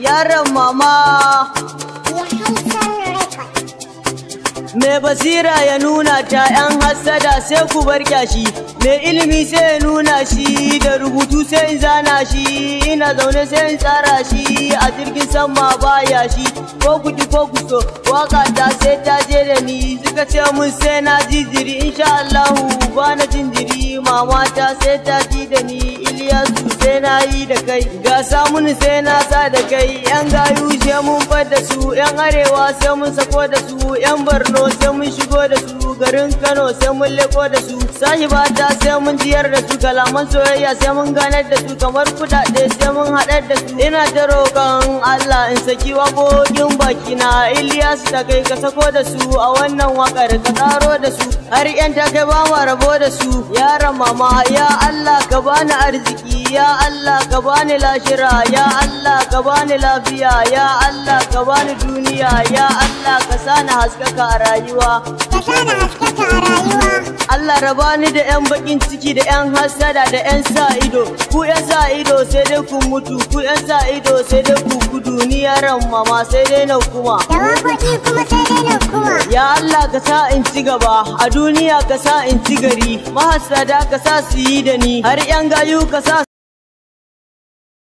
Yaron mama. Mai basira ya nuna ta, 'yan hassada sai ku bar kyashi. Mai ilimi sai ya nuna shi, da rubutu sai in zana shi, ina zaune sai in tsara shi, a jirgin sama baya shi. Ko ku ki ko ku so, waka ta sai ta je da ni. Suka ce mun sai na jijiri, insha Allahu ba na jinjiri. Mama ta sai ta ji da ni, Iliyasu sai na yi da kai. Ga samun sai na sa da kai, 'yan gayu sai mun fadda su, 'yan arewa sai mun sako da su, 'yan Borno sai mun shigo da su, garin Kano sai mun leko da su. Sahiba ta sai mun jiyar da su, kalaman soyayya sai mun ganar da su, kamar kudade sai mun haɗar da su. Ina ta roƙon Allah in saki waƙoƙin bakina, Iliyasu ta kai ka sako da su, a wannan waƙar ka ƙaro da su, har 'yan ta kai ba mu rabo da su. Yaron mama, ya Allah ka bani arziki, ya Allah ka bani lashira, ya Allah ka bani lafiya, ya Allah ka bani duniya, ya Allah ka sani haskaka a rayuwa. Ka sani haskaka a rayuwa. Allah raba ni da 'yan bakin ciki da 'yan hasada da 'yan sa ido. Ku 'yan sa ido sai dai ku mutu, ku 'yan sa ido sai dai ku gudu, ni yaron mama sai dai na kuma. Da waƙoƙi kuma sai dai na kuma. Ya Allah ka sa in ci gaba, a duniya ka sa in ci gari, mahassada ka sa su yi da ni, har 'yan gayu ka sa